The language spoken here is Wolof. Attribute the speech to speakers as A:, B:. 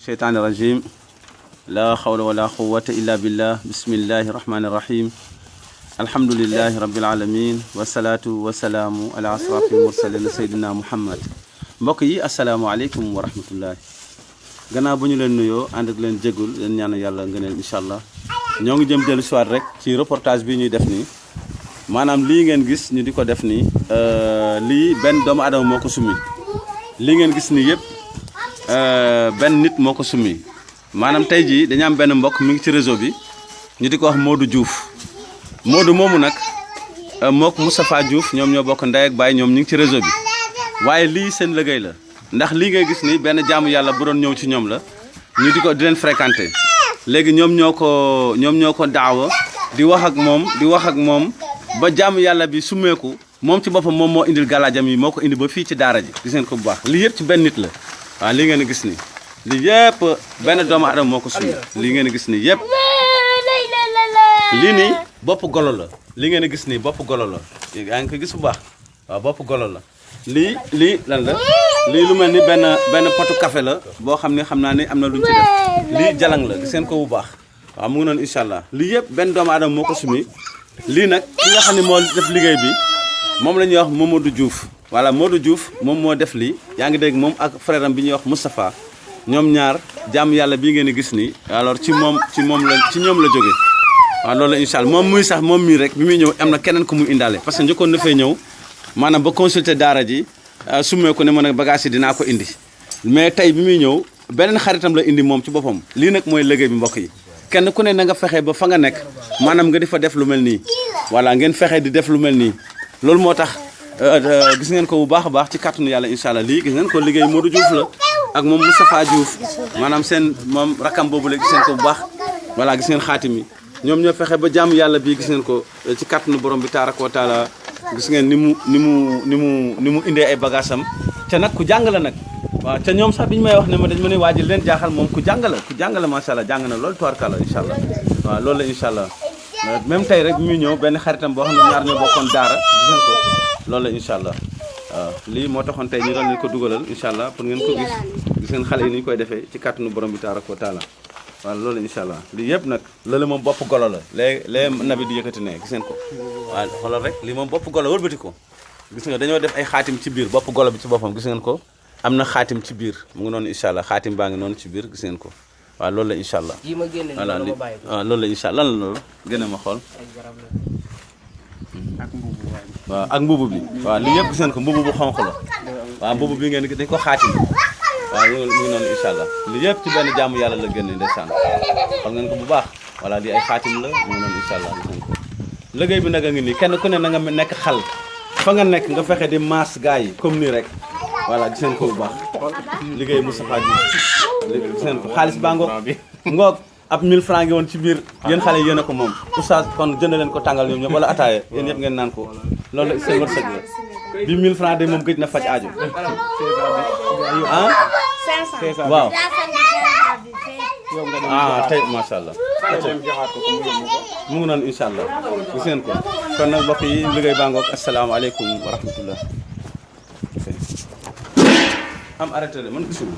A: الشيطان الرجيم لا حول ولا قوة إلا بالله بسم الله الرحمن الرحيم الحمد لله رب العالمين والصلاة والسلام على أشرف المرسلين سيدنا محمد mbokk yi asalaamaaleykum wa rahmatullahi gannaaw bu ñu leen nuyoo ànd ak leen jégul leen ñaan yàlla ngëneel incha allah ñoo ngi jëm dellu soir rek ci reportage bi ñuy def nii maanaam lii ngeen gis ñu di ko def nii lii benn doomu adama moo ko summi lii ngeen gis nii yëpp benn nit moo ko summi maanaam tey jii dañu am benn mbokk mi ngi ci réseau bi ñu di ko wax Modou Diouf Modou moomu nag mook Moustapha Diouf ñoom ñoo bokk ndey ak baay ñoom ñu ngi ci réseau bi waaye lii seen liggéey la ndax lii ngay gis ni benn jaamu yàlla bu doon ñëw ci ñoom la ñu di leen fréquenter léegi ñoom ñoo ko daawa di wax ak moom ba jaamu yàlla bi summeeku moom ci boppam moom moo indil galaajam yi moo ko indi ba fii ci daara ji gis ngeen ko bu baax lii yëpp ci benn nit la waaw lii ngeen gis ni lii yëpp benn doomu adama moo ko summi lii ngeen gis ni yëpp lii nii bopp golo la lii ngeen gis ni bopp golo la yaa ngi ko gis bu baax waaw bopp golo la lii lan la lii lu mel ni benn potu café la boo xam ne xam naa ne am na lu ñu ci def lii jalang la gis ngeen ko bu baax waaw mu ngi noonu incha allah lii yëpp benn doomu aadama moo ko sumi lii nag ki nga xam ne moo def liggéey bi moom la ñuy wax Mamadou Diouf voilà Modou Diouf moom moo def lii yaa ngi dégg moom ak frère am bi ñuy wax Moustapha ñoom ñaar jàmm yàlla bii ngeen di gis nii alors ci ñoom la jóge waaw loolu la incha allah moom mii rek bi muy ñëw am na keneen ku muy indaale parce que njëkkoon na fee ñëw maanaam ba consulter daara ji summee ko ne ma nag bagage yi dinaa ko indi mais tey bi muy ñëw beneen xaritam la indi moom ci boppam lii nag mooy liggéey bi mbokk yi kenn ku ne na nga fexe ba fa nga nekk maanaam nga di fa def lu mel nii voilà ngeen fexe di def lu mel nii loolu moo tax gis ngeen ko bu baax a baax ci kàttanu yàlla incha allah lii gis ngeen ko liggéey Modou Diouf la ak moom Moustapha Diouf maanaam moom rakam boobu la gis ngeen ko bu baax voilà gis ngeen xaatim yi ñoom ñoo fexe ba jàmm yàlla bii gis ngeen ko ci kàttanu borom bi taaraka wa taala gis ngeen ni mu indee ay bagage am te nag ku jàng la nag waaw te ñoom sax bi ñu may wax ne ma dañ ma ne waajal leen jaaxal moom ku jàng la macha allah jàng na loolu tubaarkàlla incha allah waaw loolu la incha allah même tey rek bi muy ñëw benn xaritam boo xam ne ñaar ñoo bokkoon daara gis ngeen ko loolu la incha allah waaw lii moo taxoon tey ñu doon leen ko dugalal incha allah pour ngeen ko gis ngeen xale yi ni ñu koy defee ci kàttanu borom bi taaraka wa taala waaw loolu incha allah lii yëpp nag loolu moom bopp golo la léegi nabi di yëkkati ne gis ngeen ko waaw xoolal rek lii moom bopp golo wëlbati ko gis nga dañoo def ay xaatim ci biir bopp golo bi ci boppam gis ngeen ko am na xaatim ci biir mu ngi noonu incha allah xaatim baa ngi noonu ci biir gis ngeen ko waaw loolu la incha allah voilà waaw loolu la incha allah lan la loolu gën a ma xool waaw ak mbubu bi waaw lii yëpp gis ngeen ko mbubu bu xonq la waaw mbubu bi ngeen dañ ko xaatim waaw mu ngi noonu incha allah lii yëpp ci benn jaamu yàlla la génne ndeysaan xool ngeen ko bu baax voilà lii ay xaatim la mu ngi noonu incha allah gis ngeen ko liggéey bi nag a ngi nii kenn ku ne na nga nekk xal fa nga nekk nga fexe di maas gars yi comme nii rek voilà gis ngeen ko bu baax liggéey Moustapha Diouf gis ngeen ko xaalis baa ngoog ab 1000 francs ngi woon ci biir yéen xale yéen a ko moom oustaz kon jënd leen ko tàngal ñoom ñëpp wala ataaya yéen ñëpp ngeen naan ko loolu la seen wërsëg la bi 1000 francs de moom gëj na faj aajo ah 500 waaw tey macha allah mu ngi noonu incha allah gis ngeen ko kon nag mbokk yi liggéey baa ngoog asalaamaaleykum wa rahmatullah am arrêté de man gisul